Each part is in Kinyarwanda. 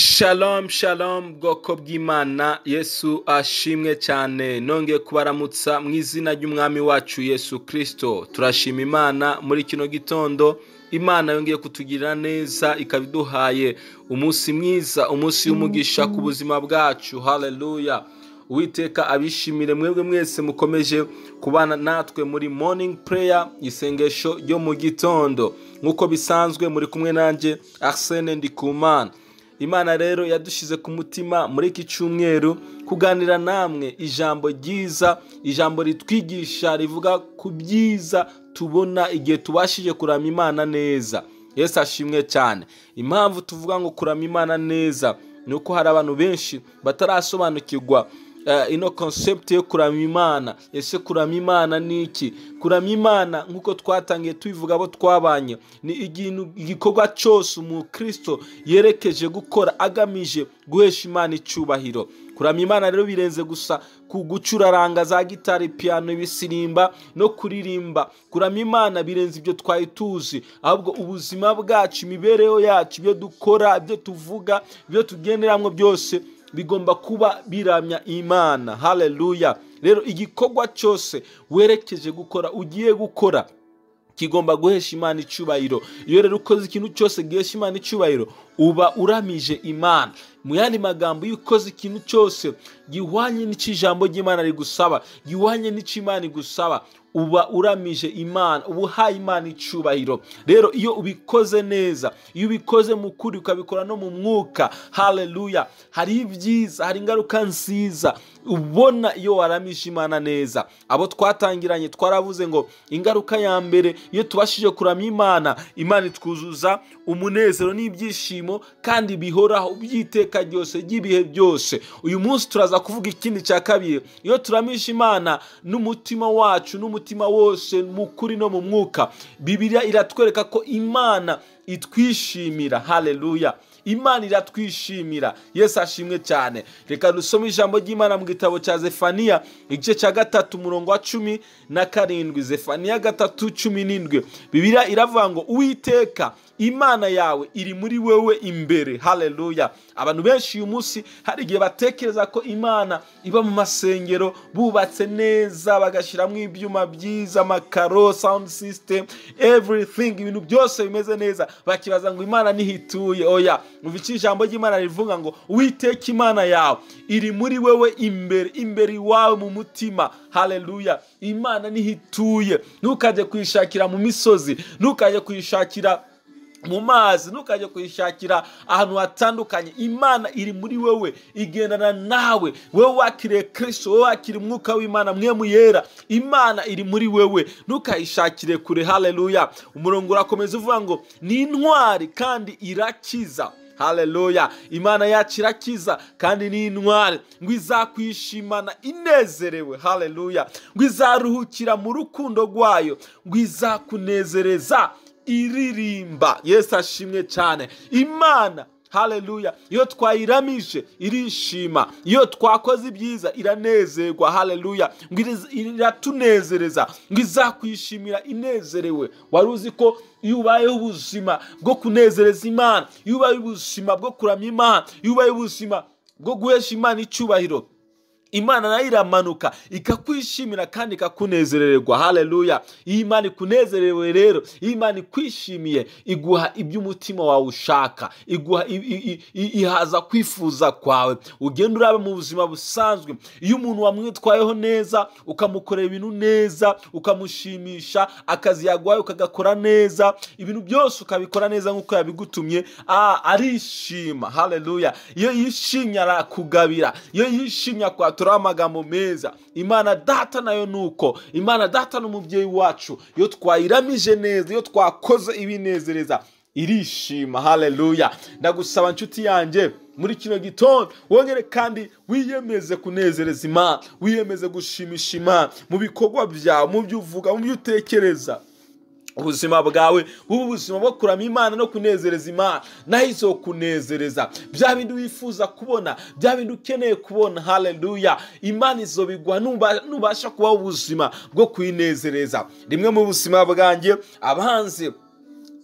Shalom shalom, bwoko bw'Imana, Yesu ashimwe cyane. Nongeye kubaramutsa mu izina ry'Umwami wacu Yesu Kristo. Turashima Imana muri kino gitondo, Imana yongeye kutugirira neza, ikaba iduhaye umunsi mwiza, umunsi w'umugisha ku buzima bwacu. Haleluya! Uwiteka abishimire mwebwe mwese mukomeje kubana natwe muri morning prayer, isengesho ryo mu gitondo. Nk'uko bisanzwe muri kumwe nanjye Arsene Ndikumana. Imana rero yadushize ku mutima muri iki cyumweru kuganira namwe ijambo ryiza, ijambo ritwigisha rivuga ku byiza tubona igihe tubashije kuramya Imana neza. Yesu ashimwe cyane. Impamvu tuvuga ngo kuramya Imana neza ni uko hari abantu benshi batarasobanukirwa ino concept yo kuramya Imana. Ese kuramya Imana ni iki? Kuramya Imana nk'uko twatangiye tubivuga abo twabanye, ni igikorwa cyose umukristo yerekeje gukora agamije guhesha Imana icyubahiro. Kuramya Imana rero birenze gusa ku gucuraranga za gitari, piano, ibisirimba no kuririmba. Kuramya Imana birenze ibyo twari tuzi, ahubwo ubuzima bwacu, imibereho yacu, ibyo dukora, ibyo tuvuga, ibyo tugenderamwo byose bigomba kuba biramya Imana. Haleluya! Rero igikorwa cyose werekeje gukora, ugiye gukora, kigomba guhesha Imana icyubahiro. Iyo rero ukoze ikintu cyose gihesha Imana icyubahiro, uba uramije Imana. Mu yandi magambo, iyo ukoze ikintu cyose gihwanye n'icyo ijambo ry'Imana rigusaba, gihwanye n'icyo Imana igusaba, uba uramije Imana, uba uhaye Imana icyubahiro. Rero iyo ubikoze neza, iyo ubikoze mu kuri, ukabikora no mu mwuka, haleluya, hari ibyiza, hari ingaruka nziza ubona iyo waramije Imana neza. Abo twatangiranye twaravuze ngo ingaruka ya mbere, iyo tubashije kuramya Imana, Imana itwuzuza umunezero n'ibyishimo kandi bihoraho by'iteka ryose, ry'ibihe byose. Uyu munsi turaza kuvuga ikindi cya kabiri. Iyo turamije Imana n'umutima wacu, n'umutima wose, mu kuri no mu mwuka, Bibiliya iratwereka ko Imana itwishimira. Haleluya! Imana iratwishimira. Yesu ashimwe cyane. Reka dusome ijambo ry'Imana mu gitabo cya Zefaniya, igice cya 3, umurongo wa 17. Zefaniya 3:17. Bibiliya iravuga ngo: "Uwiteka Imana yawe iri muri wewe imbere." Haleluya! Abantu benshi uyu munsi hari igihe batekereza ko Imana iba mu masengero bubatse neza, bagashyiramo ibyuma byiza, amakaro, sound system, everything, ibintu byose bimeze neza, bakibaza ngo Imana niho ituye. Oya, umva icyo ijambo ry'Imana rivuga ngo: "Uwiteka Imana yawe iri muri wewe imbere", imbere iwawe mu mutima. Haleluya! Imana niho ituye. Ntukajye kuyishakira mu misozi, ntukajye kuyishakira mu mazi, ntukajye kuyishakira ahantu hatandukanye. Imana iri muri wewe, igendana nawe. Wowe wakiriye Kristo, wowe wakiriye umwuka w'Imana, Mpwemu Yera, Imana iri muri wewe, ntukayishakire kure. Haleluya! Umurongo urakomeza uvuga ngo: "Ni intwari kandi irakiza." Haleluya! Imana yacu irakiza kandi ni intwari. Ngo izakwishimana inezerewe. Haleluya! Ngo izaruhukira mu rukundo rwayo, ngo izakunezereza iririmba. Yesu ashimwe cyane. Imana, haleluya, iyo twayiramije irishima, iyo twakoze ibyiza iranezerwa. Haleluya! Ngo iratunezereza, ngo izakwishimira inezerewe. Wari uzi ko iyo ubayeho ubuzima bwo kunezereza Imana, iyo ubayeho ubuzima bwo kuramya Imana, iyo ubayeho ubuzima bwo guhesha Imana icyubahiro, Imana nayo iramanuka ikakwishimira kandi ikakunezererwa? Haleluya! Iyo Imana ikunezerewe rero, iyo Imana ikwishimiye, iguha ibyo umutima wawe ushaka, iguha ihaza kwifuza kwawe. Ugenda urabe mu buzima busanzwe, iyo umuntu wamwitwayeho neza, ukamukorera ibintu neza, ukamushimisha, akazi yaguhaye ukagakora neza, ibintu byose ukabikora neza nk'uko yabigutumye, arishima. Haleluya! Iyo yishimye arakugabira, iyo yishimye akwatura amagambo meza. Imana Data nayo nuko. Imana Data n'umubyeyi wacu, iyo twayiramije neza, iyo twakoze ibinezereza, irishima. Haleluya! Ndagusaba nshuti yanjye, muri kino gitondo wongere kandi wiyemeze kunezereza Imana, wiyemeze gushimisha Imana mu bikorwa byawe, mu byo uvuga, mu byo utekereza. Ubuzima bwawe bube ubuzima bwo kuramya Imana no kunezereza Imana, nayo izokunezereza. Bya bindi wifuza kubona, bya bindi ukeneye kubona, haleluya, Imana izobiguha nubasha kubaho ubuzima bwo kuyinezereza. Rimwe mu buzima bwanjye, abanzi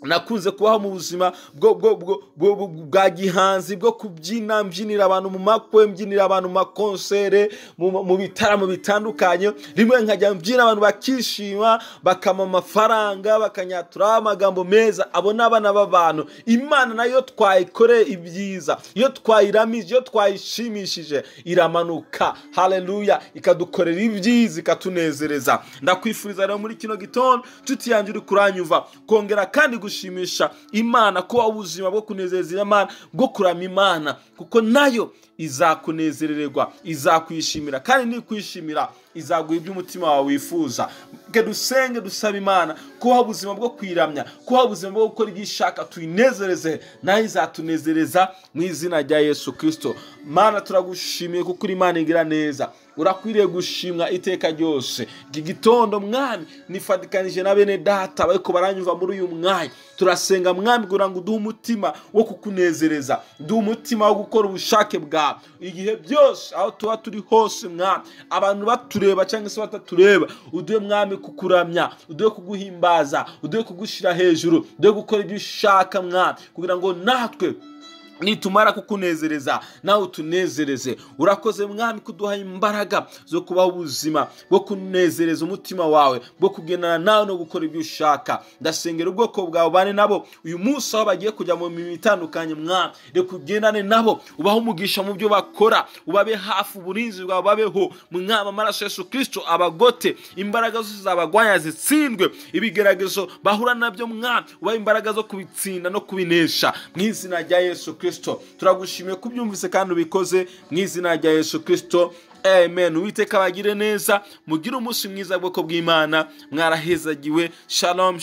Nakunze kubaho mu buzima bwa gihanzi, bwo kubyina, mbyinira abantu mu makwe, mbyinira abantu mu makonsere, mu bitaramo bitandukanye. Rimwe nkajya mbyina abantu bakishima, bakama amafaranga, bakanyatura amagambo meza. Abo ni abana b'abantu. Imana nayo twayikoreye ibyiza, iyo twayiramije, iyo twayishimishije, iramanuka, haleluya, ikadukorera ibyiza, ikatunezereza. Ndakwifuriza rero muri kino gitondo, nshuti yanjye uri kuranyumva, kongera kandi gushimisha Imana, kuba ubuzima bwo kunezeza Imana, bwo kurama Imana, kuko nayo izakunezererwa, izakwishimira, kandi nikwishimira izaguha ibyo umutima wawe wifuza. Reka dusenge dusaba Imana kubaho ubuzima bwo kwiramya, kubaho ubuzima bwo gukora ibyo ishaka, tuyinezereze, nayo izatunezereza mu izina rya Yesu Kristo. Mana, turagushimiye kuko uri Imana igira neza, urakwiriye gushimwa iteka ryose. Iki gitondo Mwami nifatikanije na bene data bariko baranyumva muri uyu mwanya, turasenga Mwami kugira ngo uduhe umutima wo kukunezereza, uduhe umutima wo gukora ubushake bwawe igihe byose, aho tuba turi hose Mwami, abantu batureba cyangwa se batatureba, uduhe Mwami kukuramya, uduhe kuguhimbaza, uduhe kugushyira hejuru, uduhe gukora ibyo ushaka Mwami, kugira ngo natwe nitumara kukunezereza nawe utunezereze. Urakoze Mwami kuduha imbaraga zo kubaho ubuzima bwo kunezereza umutima wawe, bwo kugendana nawe no gukora ibyo ushaka. Ndasengera ubwoko bwawe, bane nabo uyu munsi aho bagiye kujya mu mirimo itandukanye Mwami, reka ugendane nabo, ubahe umugisha mu byo bakora, ubabe hafi, uburinzi bwawe babeho Mwami. Amaraso Yesu Kristo abagote, imbaraga zose zabagwanya zitsindwe, ibigeragezo bahura nabyo Mwami ubahe imbaraga zo kubitsinda no kubinesha mu izina rya Yesu Kristo. Turagushimiye kubyumvise kandi ubikoze mu izina rya Yesu Kristo, amen. Uwiteka abagire neza, mugire umunsi mwiza, bwoko bw'Imana, mwarahezagiwe. Shalom.